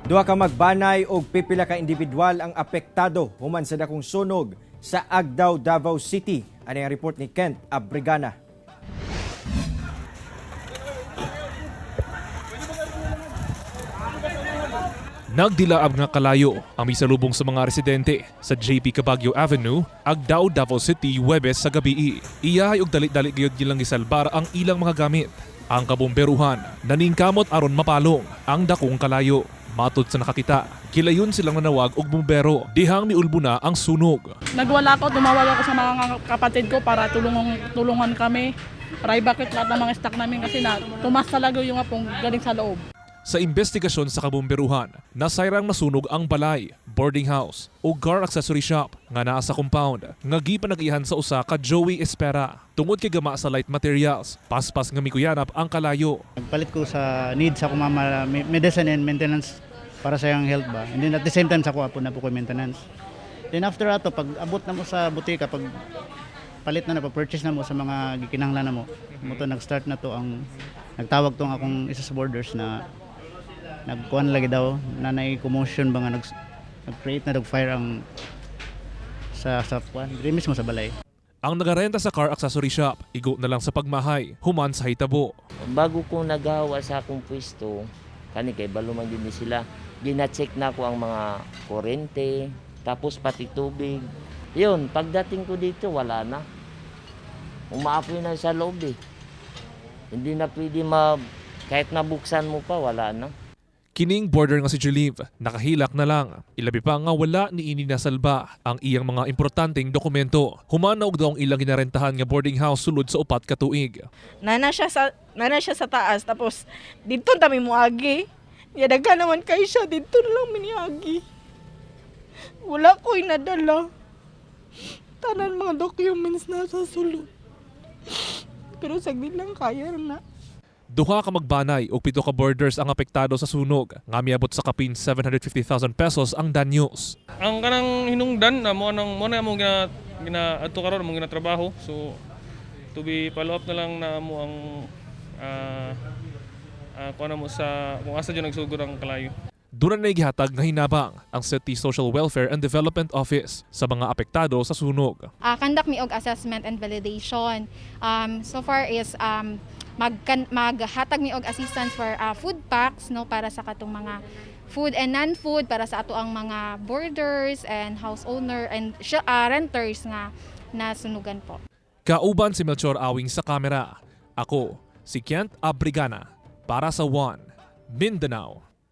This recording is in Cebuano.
Duha ka magbanay og pipila ka individual ang apektado human sa dakong sunog sa Agdao, Davao City. Ani ang report ni Kent Abrigana. Nagdilaab nga kalayo ang misalubong sa mga residente sa JP Cabagyo Avenue, Agdao, Davao City, Huwebes sa gabii. Iyahay og dali-dali gayud nilang gisalbar ang ilang mga gamit. Ang kabomberuhan naningkamot aron mapalong ang dakong kalayo. Matod sa nakakita, gilayon silang nanawag og bumbero dihang miulbo na ang sunog. Nagwala ko, tumawag ako sa mga kapatid ko para tulungan kami. Para evacuate lahat ng mga stock namin kasi na tumas talaga yung apong galing sa loob. Sa investigasyon sa kabomberuhan, nasayrang nasunog ang balay, boarding house o car accessory shop nga naa sa compound nga gipanagihan sa usa ka Joey Espera. Tungod kay gama sa light materials, paspas nga mikuyanap ang kalayo. Nagpalit ko sa needs sa akong mama, medicine and maintenance para sa iyang health ba. And then at the same time sa kuha po na po ko maintenance. Then after ato, pag abot na mo sa butika, pag palit na na, pag-purchase na mo sa mga gikinahanglan na mo, mo to nag-start na to ang nagtawag tong akong isa sa borders na nagkuan lagi daw na nay commotion ba nga nag-create na dog fire ang sa kuan diri mismo sa balay. Ang nagarenta sa car accessory shop, igo na lang sa pagmahay, human sa hitabo. Bago ko nagawa sa akong pwesto, kani kay balo man gyud ni sila. Gina-check na ko ang mga kurente, tapos pati tubig. Yun, pagdating ko dito, wala na. Umaapoy na sa loob eh. Hindi na pwede kahit nabuksan mo pa, wala na. Kining border nga si Julive, nakahilak na lang. Ilabi pa nga wala ni ini nasalba ang iyang mga importanteng dokumento. Human na og daw ang ilang ginarentahan nga boarding house sulod sa 4 ka tuig. Nana siya sa taas, tapos dito dami mo agi. Ya daghan naman kay siya dito na lang miniagi. Wala ko'y nadala. Tanan mga documents na sa sulod. Pero saglit lang, kaya na. Duha ka magbanay ug 7 ka borders ang apektado sa sunog nga miabot sa kapin 750,000 pesos ang danyos. Ang kanang hinungdan na mo nang mo na mo gina gina adto karon mo ginatrabaho, so to be follow up na lang na mo ang kuha na mo sa kung asa jud nagsugod ang kalayo. Doon na gihatag nga hinabang ang City Social Welfare and Development Office sa mga apektado sa sunog. Conduct mi og assessment and validation. So far is maghatag mi og assistance for food packs, no, para sa katong mga food and non-food para sa ato ang mga boarders and house owner and renters nga nasunugan po. Kauban si Melchor Awing sa kamera. Ako, si Kent Abrigana para sa One Mindanao.